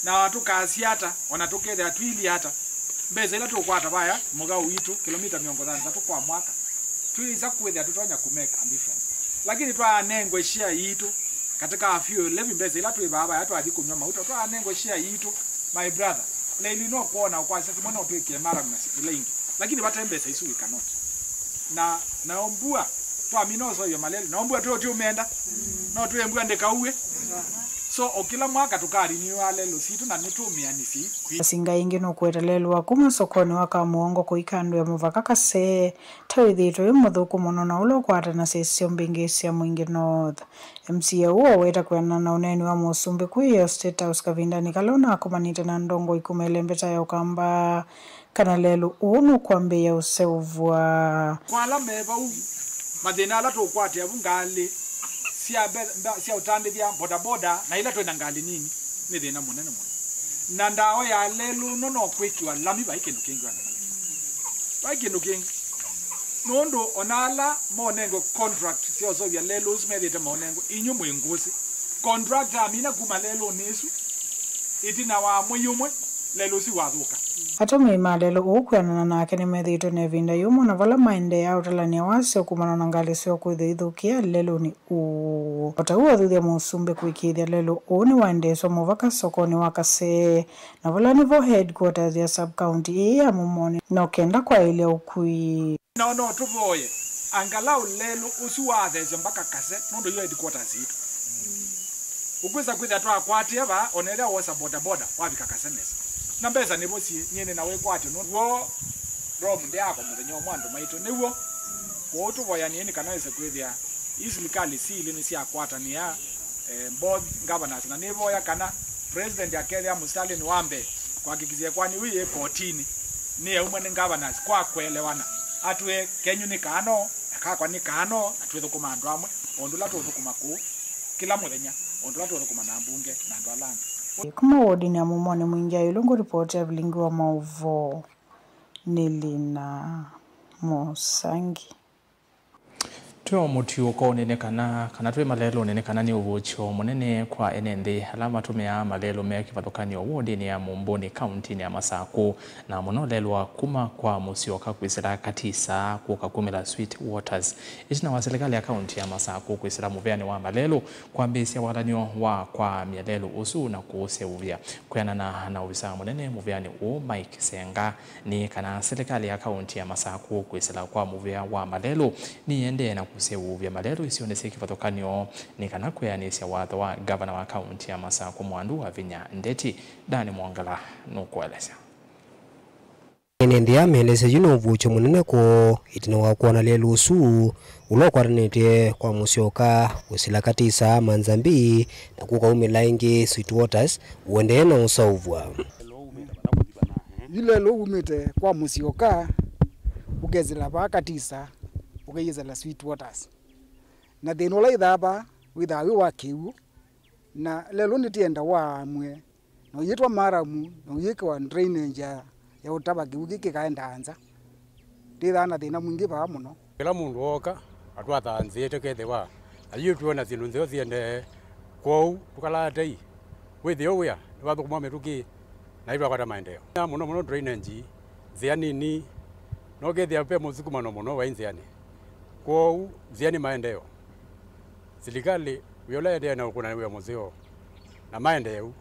Na tũkasya ata, ona tũkethĩa tũilyĩ ata, mbesa ila tũkwata vaya mũgaũ witũ, kĩlomita mĩongo thanthatũ kwa mwaka, twĩsa kwĩthĩa tũtonya kũ make a difference. Lakini twaanengwe share yitũ katika a few levy, mbesa ila twĩ vaa vaya twathi kũnyw'a mauta, twaanengwe share yitũ, my brother, lelũ ino kwona ũkwasya kĩmwe no twĩkĩe mara na ila ingĩ. Lakini vate mbesa isu, we cannot. Na, nao mbua, twamina ũseũvya malelũ, nao mbua twĩ ũtiũmenda, no twĩ mbua ndĩkauwe. So, o kĩla mwaka tũkariniwa lelũ sitũ na nĩtũmĩanĩsye kwĩ. Asinga ĩngĩ nũkũweta lelũ wa kuma sokonĩ wa Kamũongo kũika andũ ya mũvaka Kasee ta wĩthĩĩtwe wĩ mũthũku mũno na ũla ũkwatanasya isio mbingĩ sya Mwingi North. M C A ũũ aweta kwĩanana na ũneeni wa mũsumbĩ kũĩ yo State House kavindanĩ kala ũnakomanĩte na ndongoi kuma ĩlembeta ya Ũkamba kana lelũ ũũ nũkwambĩĩa ũseũvw'a. Kwa ala me vau, mathĩna ala tũũkwatĩa vu ngalĩ sya mbe-, mba-, sya ũtandĩthya, bodaboda, na ila twĩ na ngalĩ nini, nĩ thĩna mũnene mũno. Na ndawa ya lelũ ũno no kwĩkĩwa lami, vai kĩndũ kĩngĩ ona vai. Vai kĩndũ kĩngĩ. Nũndũ ona ala monengwe contract sya ũseũvya lelũ ũsu methĩĩte monengwe, inyu mwĩ ngũsĩ. Contractor amina kuma lelũnĩ ĩsu, ĩtina wa mwei ũmwe, lelũ ũsu wathũka. Atũmĩi ma lelũ ũũ kwĩanana nake nĩmethĩĩtwe na ĩvinda yũmũ na vala maendeea ũtalany'a wasyo kumana na ngalĩ syoo kwĩthĩwa ithũkĩa lelũnĩ ũũ. O ta ũu athuthya mũsumbĩ kũĩkĩĩthya lelũ ũũ nĩwaendeeswa mũvaka sokonĩ wa Kasee, na vala nĩvo headquarters ya sub-county ĩĩ ya Mumone, no kenda kwaĩlya ũkui. Na no tũvoye angalau lelũ ũsu watheswe mpaka Kase, nũndũ yo headquarters yitũ. Ũkwĩsa kwĩthĩa twakwatĩa vaa, ona ĩla wosa bodaboda, wavika Kase nesa. Na mbesa nĩvo syĩ, nyie nĩ na wĩkwatyo nũndũ w'o Rome ndĩakwa mũthenya ũmwe andũ maitũ, nĩw'o. Kwoou tũvoyanĩe nĩ kana wĩse kwĩthĩa ii silikalĩ syĩ ilĩ nĩsyakwatanĩa, eh, both governors, na nĩvoya kana president akethĩa mũsitalĩnĩ wa mbee kũhakikisha ĩkoani ĩu yĩ kotinĩ nĩyaumw'a nĩ governors kwa kũelewana, atwĩe, "Kenyu nĩ kaano, na kakwa nĩ kaano, na twĩthũkũma andũ amwe, o ũndũ ũla tũũthũkũma kũũ kĩla mũthenya, o ũndũ ũla tũũthũkũma na mbunge na andũ ala angĩ." Kuma wodinĩ ya Mumone Mwingi ya ĩũlũ ngũripoti ya vilingi wa maũvoo nĩ Lina Mũsangi. Twĩ o mũtiũko nĩ kana, kana twĩ malelũnĩ nĩ kana nĩ ũvũkyo mũnene kwa ene nthĩ ala matũmĩaa malelũ me kĩvathũkany'o wodinĩ ya Mumbuni, kauntinĩ ya Masakũ, na mũno lelũ wa kuma kwa Mũsyoka kwĩsĩla Katisa kũka kumĩla Sweet Waters. Ĩtina wa silikalĩ ya kaunti ya Masakũ kwĩsĩla mũvĩanĩ wa malelũ kwambĩĩsya wathany'o wa kwaamya lelũ ũsu na kũũseũvya. Kwĩanana na ovisaa mũnene mũvĩanĩ ũũ, Mike Senga, nĩ kana silikalĩ ya kaunti ya Masakũ kwĩsĩla kwa mũvĩa wa malelũ nĩyĩendee na kũseũvya malelũ isionĩ syĩ kĩvathũkany'o nĩ kana kwĩanĩsya watho wa ngavana wa kaunti ya Masakũ Mwandu Wavinya Ndeti. Dani Mwongela nũkũelesya. Ene nthĩ aa meelesya yu nĩ ũvũkyo mũnene kwoo ĩtina wa kwona lelũ ũsu ũla ũkwatanĩtye kwa Mũsyoka kwĩsĩla Katisa, Manzambi, na kũkaumĩla ĩngĩ Sweet Waters ũendee na ũseũvw'a. Yu lelũ umĩte kwa Mũsyoka ũkesĩla vaa Katisa ũkeyĩsĩla Sweet Waters. Na thĩna ũla ĩthaa vaa wĩthaa wĩ wa kĩw'ũ, na lelũ nĩtĩenda waamw'e na ũyĩtwa maramu na ũyĩkĩwa drainage ya, ya ũtava kĩw'ũ kĩu kĩkaendaa nza. Ndĩthaa na thĩna mwingĩ vaa mũno. Kĩla mũndũ ooka atwathaa nzĩa ĩtekethĩwa, na yu twĩona syĩndũ nzeo siendee. Kwoou tũkalaa tei, wĩthĩe ũwĩa nĩwathũkũma mĩtũkĩ na itwakwata maendeeo. Na mũno mũno drainage, nzĩa nini, no kethĩa ve mũsukumano mũno vai nzĩanĩ. Kwoou nzĩa nĩ maendeeo. Silikalĩ wĩa ũla ĩendee na ũkũna wĩa mũseo na maendeeu.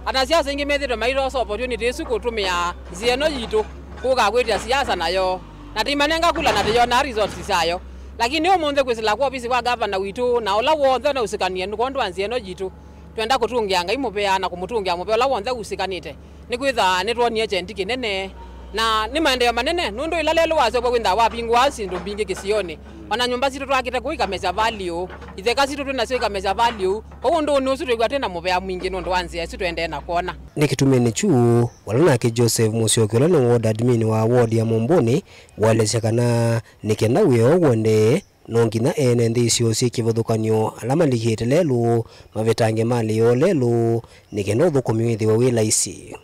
Anasiasa aingĩ methĩtwe maitosa opportunity isu kũtũmĩa nzĩa ĩno yitũ kũka kwĩtya siasa nayo, na tĩimanenga kula na tĩyonaa results syayo. Lakini ũmũnthĩ kwĩsĩla kwa ovisi wa gavana witũ na ũla w'onthe ũnaũsikanie nĩ kwondũ wa nzĩa ĩno yitũ, twenda kũtũngĩa Ngai mũvea na kũmũtũngĩa mũvea ũla w'onthe ũsikanĩte, nĩkwĩtha nĩtwonie kyeni kĩnene Na nĩ maendeeo manene, nũndũ ĩla lelũ waseũvw'a wĩnthaa wavingũaa syĩndũ mbingĩ kĩsionĩ. Ona nyũmba sitũ twakĩte kũu ikamesya value, itheka sitũ twĩ nasyo ikamesya value. Kwoou ũndũnĩ ũsu twĩw'a twĩ na mũvea mwingĩ nũndũ wa nzĩa ĩsu tũendee na kwona. Nĩ kĩtumi nĩkyu, vala nake Joseph Mũsyoki, ũla nĩ ward admin wa ward ya Mũmbũnĩ, waelesya kana nĩ kenda wĩa ũũ ũendee, no nginya ene nthĩ isio syĩ kĩvathũkany'o ala malikĩte lelũ mavetange malĩ yoo lelũ nĩ kenda ũthũkũmi wĩthĩwe wĩ laisi.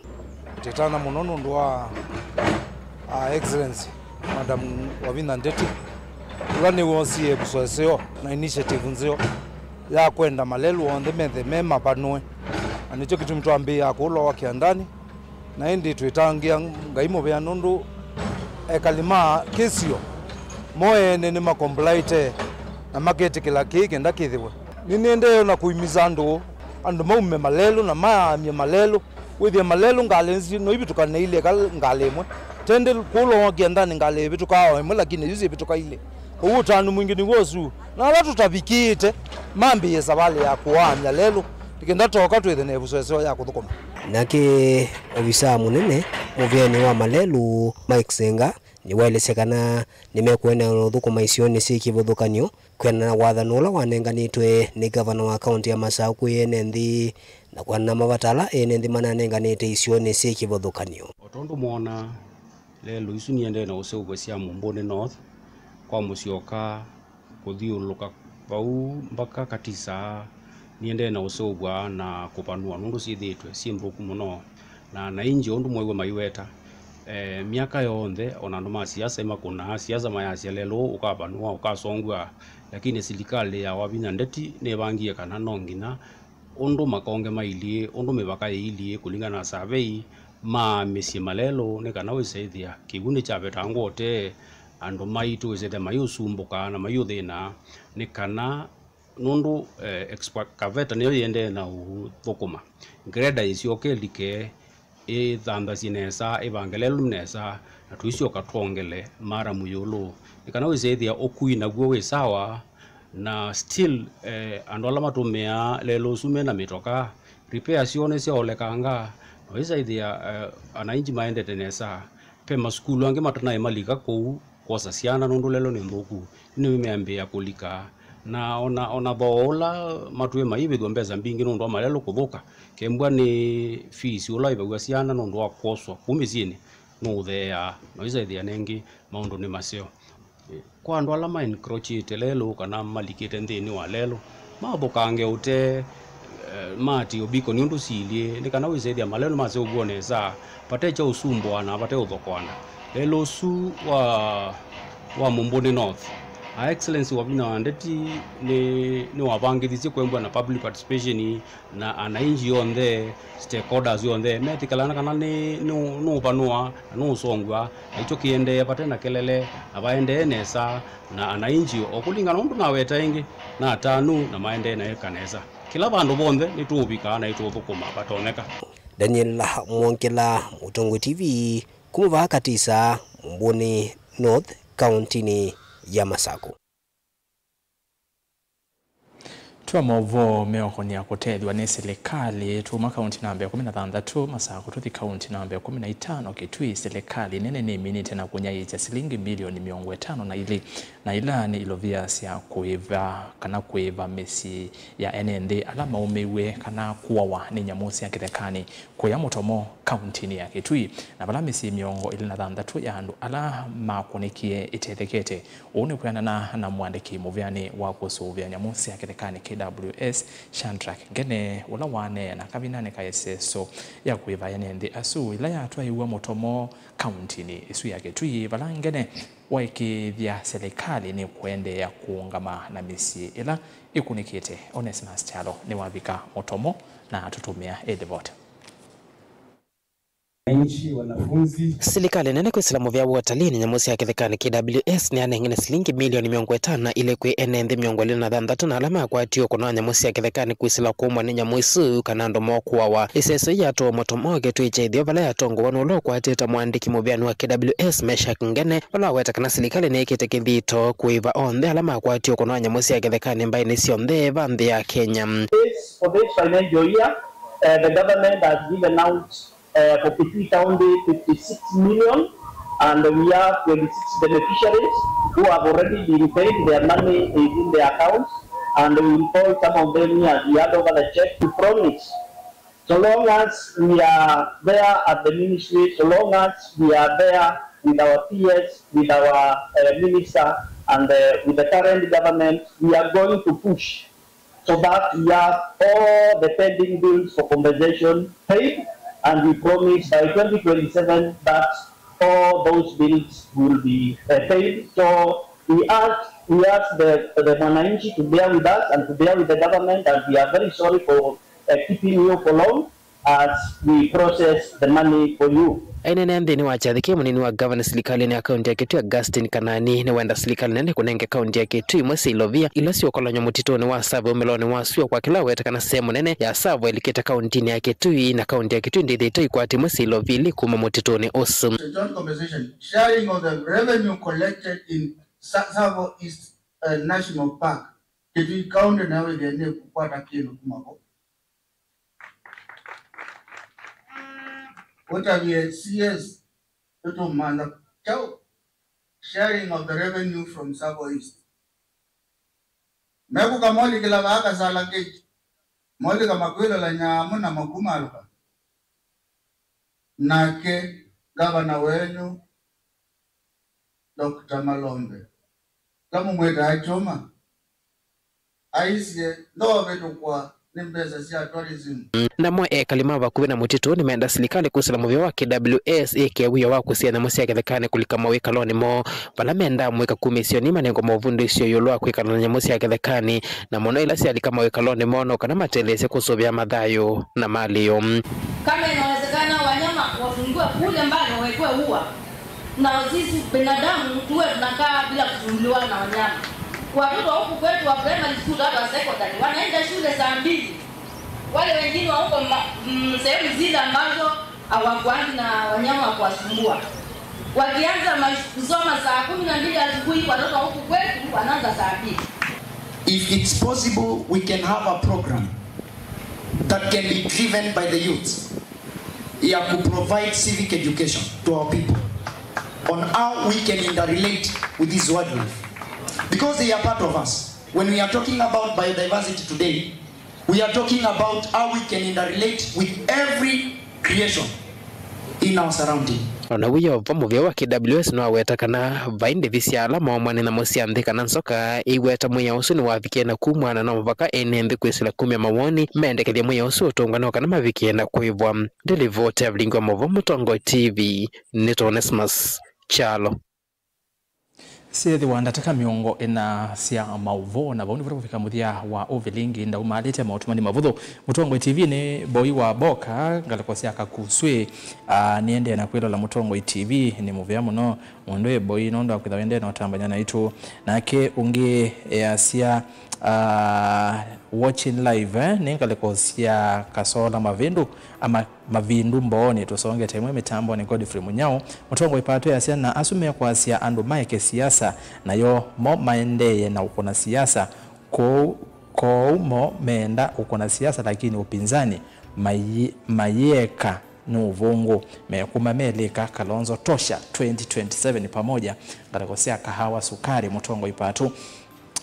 Twĩtana mũno nũndũ wa, uh, Excellency Madam Wavinya Ndeti, ũla nĩwosie ĩvuso ĩseo na initiative nzeo ya kwenda malelũ onthe methe me mavanũe, na nĩkyo kĩtumi twambĩĩa kũũ Lower Kĩandanĩ. Na ĩndĩ twĩtangĩa Ngai mũvea nũndũ ekali ma kĩsio mo ene nĩmakomplaĩte na maketĩkĩla kĩĩ kenda kĩthĩwe. Nĩnĩendee na kũimisa andũ, andũ maume malelũ na maamye malelũ. Wĩthĩe malelũ ngalĩ nzi no ivĩtũkanĩilye eka ngalĩ ĩmwe. Tendĩ kũlwa Kĩandanĩ ngalĩ ĩvĩtũkaa o ĩmwe, lakini yu syĩvĩtũka ilĩ. Kwoou ũtanu mwingĩ nĩw'o ũsu. Na ala tũtavikĩĩte mambĩĩe savalĩ ya kũaany'a lelũ, nĩ kenda tooka twĩthwe na ĩvuso ĩseo ya kũthũkũma. Nake ovisaa mũnene mũvĩanĩ wa malelũ, Mike Senga, nĩwaelesya kana nĩmekũendeea na ũthũkũma isionĩ syĩ kĩvathũkany'o kwĩanana na wathani ũla wanenganĩtwe nĩ ngavana wa kaũntĩ ya Masaku kwĩ ene nthĩ, na kwĩanana na mavata ala ene nthĩ mananenganĩte isionĩ syĩ kĩvathũkany'o. O tondũ mwona, lelũ isu niendee na ũseũvw'a sya Mũmbũnĩ North, kwa Mũsyoka, kũthyũlũka vau mbaka Katisa, niendee na ũseũvw'a na kũvanũa nũndũ syĩthĩĩtwe syĩ nthũku mũno. Na anainji, ũndũ mwew'a maiweta, eh, myaka yonthe, ona andũ ma siasa imakũnaa siasa, mayasya lelũ ũkavanũa, ũkasongw'a, lakini silikalĩ ya Wavinya Ndeti nĩvangie kana no nginya ũndũ makonge mailyĩ, ũndũ mĩvaka yĩilyĩ kũlingana na survey, maamĩsye malelũ nĩ kana wĩsaĩthĩa kĩw'ũ nĩkyavetangwa ũtee, andũ maitũ wĩsaĩthĩa maiũsumbũka na maiũthĩna, nĩ kana nũndũ, eh, excavator nĩyo yĩendee na ũthũkũma, grader ĩsyoke ĩlike, ĩthanthasye nesa, ĩvange lelũ nesa, na tũisyoka twongele maramu ĩũlũ. Nĩ kana wĩsaĩthĩa ũkui naw'o wĩ sawa, na still, eh, andũ ala matũmĩaa lelũ ũsu me na mĩtoka, repair syoo nĩsyaolekanga, na wĩsaĩthĩa, eh, anainji maendete nesa. Ve masukulu angĩ matanaĩ malika kũu kwosa syana nũndũ lelũ nĩ nthũku, yu nĩmeambĩĩa kũlika. Na ona, ona thoo ũla matwĩe maivĩthw'a mbesa mbingĩ nũndũ wa malelũ kũthũka, kembwa nĩ fees ũla ũivaw'a syana nũndũ wa kwoswa kũu mĩsyĩnĩ nũũtheeaa, na wĩsaĩthĩa nengĩ maũndũ nĩ maseo. Kwa andũ ala ma encroachĩte lelũ kana malikĩte nthĩnĩ wa lelũ, mathũkange ũtee, eh, maatĩĩo mbiko nĩ ũndũ silyĩ, nĩ kana wĩsaĩthĩa malelũ maseũvw'a nesa, vate kya ũsumbũa na vate ũthokoana. Lelũ ũsu wa, wa Mũmbũnĩ North, Her Excellency Wavinya wa Ndeti nĩ, nĩwavangĩthisye kwembwa na public participation, na anainji onthe, stakeholders onthe, metĩkĩlana kana nĩ, nĩ, nũũvanũa na nũũsongw'a, na ikyo kĩendee vate na kelele, na vaendee nesa, na anainji o kũlingana ũndũ naweta ĩngĩ, na atanu na maendee na ĩka nesa. Kĩla vandũ vonthe nĩtũũvika na nĩtũũthũkũma vatonyeka. Daniel Mwongela, Mũtongoi T V, kuma vaa Katisa, Mũmbũnĩ North, kaũntĩnĩ ya Masaku. Twa maũvoo meũkonia kũtethw'a nĩ silikalĩ, tuma kaunti namba ĩkũmi na thanthatũ, Masaku tũthi kaunti namba ĩkũmi na itano, Kitui, silikalĩ nene nĩminĩte na kũnyaĩĩkya silingi milioni mĩongo ĩtano na ilĩ, na ila nĩ ilovia sya kũĩva kana kũĩva mĩsyĩ ya ene nthĩ ala maũmĩw'e kana kũawa nĩ nyamũ sya kĩthekanĩ kũya Mũtomo, kauntinĩ ya Kitui, na vala mĩsyĩ mĩongo ĩlĩ na thanthatũ ya andũ ala makũnĩkie ĩtethekete. Ũu nĩ kwĩanana na mũandĩki mũvĩanĩ wa kũsũvĩa nyamũ sya kĩthekanĩ, K W S, Shadrack Ngene, ũla waneena kavindanĩ ka ĩseso ya kũĩva ene nthĩ asu ĩla yatwaĩwa Mũtomo, kauntinĩ ĩsu ya Kitui, vala Ngene waĩkĩĩthya silikalĩ nĩ kũendeea kũũngama na mĩsyĩ ĩla ĩkunĩkĩte. Onesimus Kyalo nĩwavika Mũtomo na atũtũmĩa ĩ livoti. Wananchi, wanafunzi. Silikalĩ nene kwĩsĩla mũvĩa wa ũtalii nĩ nyamũ sya kĩthekanĩ, K W S, nĩyanengene silingi milioni mĩongo ĩtano na ilĩ kwĩ ene nthĩ mĩongo ĩlĩ na thanthatũ na ala makwatie ũkũna wa nyamũ sya kĩthekanĩ kwĩsĩla kũmwa nĩ nyamũ isu kana andũ moo kũawa. Ĩseso yĩĩ yatwawa Mũtomo, Kitui kya ĩtheo, vala yatongoew'a nĩ ũla ũkwatĩte mũandĩki mũvĩanĩ wa K W S, Meshack Ngene, vala waweta kana silikalĩ nĩĩkĩte kĩthito kũĩva onthe ala makwatie ũkũna wa nyamũ sya kĩthekanĩ mbaĩnĩ syonthe va nthĩ ya Kenya. This, for this financial year, uh, the government has given out, uh, for Kitui County fifty-six million And we have twenty-six beneficiaries who have already been paid, their money is in their accounts, and we will call some of them here, we hand over the check. We promise, so long as we are there at the ministry, so long as we are there with our P S, with our uh, minister, and uh, with the current government, we are going to push so that we have all the pending bills for compensation paid, and we promise by twenty twenty-seven that all those bills will be uh, paid. So we ask, we ask the, the mwananchi to bear with us and to bear with the government, and we are very sorry for uh, keeping you for long as we process the money for you. Aineenea nthĩnĩ wa kyathĩ kĩĩ, mũnini wa ngavana silikalĩnĩ ya kaunti ya Kitui, Augustine Kanani, nĩwenda silikalĩ nene kũnenge kaunti ya Kitui imwe sya ilovia ila siũkolany'a mũtitũnĩ wa Tsavo ũmĩlonĩ wa sua, kwa kĩla aweta kana sehemu nene ya Tsavo ĩlikĩte kauntinĩ ya Kitui, na kaunti ya Kitui ndĩthĩĩtwe ikwata imwe sya ilovia ili kuma mũtitũnĩ ũsu. John conversation, sharing of the revenue collected in Sa- Tsavo East uh, National Park. Kitui County nayo ĩthĩe nĩ kũkwata kĩndũ kuma vo. Ũtavye C S, tũtũmantha kyaũ? Sharing of the revenue from Tsavo East. Mekũka molikĩla vaa Kasala Gate, molika makwĩlola nyamũ na makumalũka. Nake ngavana wenyu, Doctor Malombe, la mũmwĩtaa Kyũma, aisye ndoovĩtũkwa nĩ mbesa sya tourism. Namo ekali ma vakuvĩ na mũtitũ nĩmenda silikalĩ kwĩsĩla mũvĩa wa K W S ĩkĩe wĩa wa kũsia nyamũ sya kĩthekanĩ kũlika mawĩkalonĩ moo, vala mendaa mũika kumĩsyo nĩ manengwa maũvundĩsyo ĩũlũ wa kwĩkala na nyamũ sya kĩthekanĩ, na mũno ila syalika mawĩkalonĩ moo, no kana matetheesye kũsũvĩa mathayũ na malĩo. Kama inawezekana, wanyama wafungiwe kule mbali, wawekwe ua. Na sisi binadamu tuwe tunakaa bila kusumbuliwa na wanyama. Watoto huku kwetu wa primary school, hata wa secondary, wanaenda shule saa mbili. Wale wengine wa huko ma- mm, sehemu zile ambazo hawakuangi na wanyama wa kuwasumbua, wakianza mash- kusoma saa kumi na mbili asubuhi, watoto huku kwetu wanaanza saa mbili. If it's possible, we can have a program that can be driven by the youth, ya ku provide civic education to our people on how we can interrelate with this wildlife, because they are part of us. When we are talking about biodiversity today, we are talking about how we can interrelate with every creation in our surrounding. O na wĩoo vo, mũvĩa wa K W S nĩwaweta kana vai ndĩvi sya ala maũmwa nĩ nyamũ sya nthĩ kana nzoka ĩiweta mwĩao ũsu nĩwavikie na kumwa, na no mũvaka ene nthĩ kwĩsĩla kumya mawoni mendekethye mwĩao ũsu ũtũngwa no kana mavikie na kũĩvwa. Ndĩlivoti ya vilingi wa maũvoo Mũtongoi T V, nĩ Onesmus Kyalo. Syĩthĩwa ndatĩka mĩongo ĩna sya maũvoo, na vau nĩvo tũkũvika mũthya wa ũvilingi ndaumaalĩte maũtũmani mavũthũ. Mũtongoi T V nĩ Mboi wa Boka, ngalĩko sya Kakuswĩ. Ah, nĩendee na kwĩlola Mũtongoi T V, nĩ mũvea mũno. Mũndũ wĩ Mboi nũndũ wa kwĩthĩwa wendee na ũtambany'a naitũ. Nake ũngĩ easya, ah, watching live, eh, nĩ ngalĩko sya Kasola Mavindu, ama Mavindu Mbooni. Tũsongete ĩmwe mĩtambonĩ, Godfrey Mũnyao. Mũtongoi Pato easya, na asu mekwasya andũ maeke siasa, nayo mo maendeeye na ũkũna siasa. Kwoou, kwoou mo meenda ũkũna siasa, lakini upinzani mayi- mayĩeka nĩ ũvũngũ. Mekuma melĩka Kalonzo tosha twenty twenty-seven pamoja, ngalĩko sya Kahawa Sukari, Mũtongoi Pato.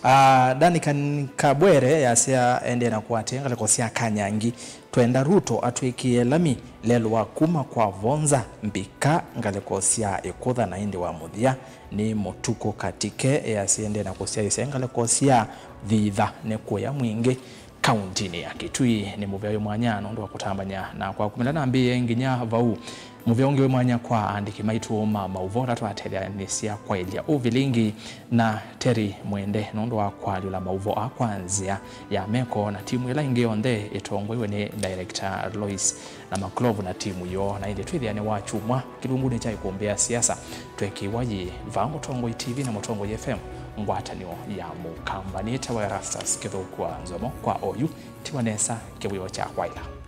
Ah, Duncan Kabwere easya endee na kũatĩĩa ngalĩko sya Kanyangi. Twenda Ruto atwĩkĩe lami lelũ wa kuma kwa Vonza mbika ngalĩko sya Ĩkũtha, na ĩndĩ wa mũthya nĩ Mũtukũ Katike easya endee na kũsyaĩĩsya ngalĩko sya Thitha nĩ kũya mwingĩ kauntinĩ ya Kitui. Nĩ mũvea wĩ mwanya nũndũ wa kũtambany'a nakwa kumĩla nambĩĩe nginya vau. Mũvea ũngĩ wĩ mwanya kwa aandĩki maitũ ma maũvoo ala twateleanĩsya kwaĩlya ũvilingi, na Terry Mwende nũndũ wa kũalyũla maũvoo aa kwa nzĩa ya meko, na timu ĩla ĩngĩ yonthe ĩtongoiwe nĩ director Lois na Maklovu na timu yoo. Na ĩndĩ twĩthĩane wa kyumwa kĩlungunĩ kya ĩkũmbĩ ya siasa, twekĩwa yĩ vaa Mũtongoi T V na Mũtongoi F M, ngwatanĩo ya Mũkamba. Nĩtawa Erastus Kĩthũkua Nzomo kwa oyu, tiwa nesa kĩwĩoo kya kwaĩla.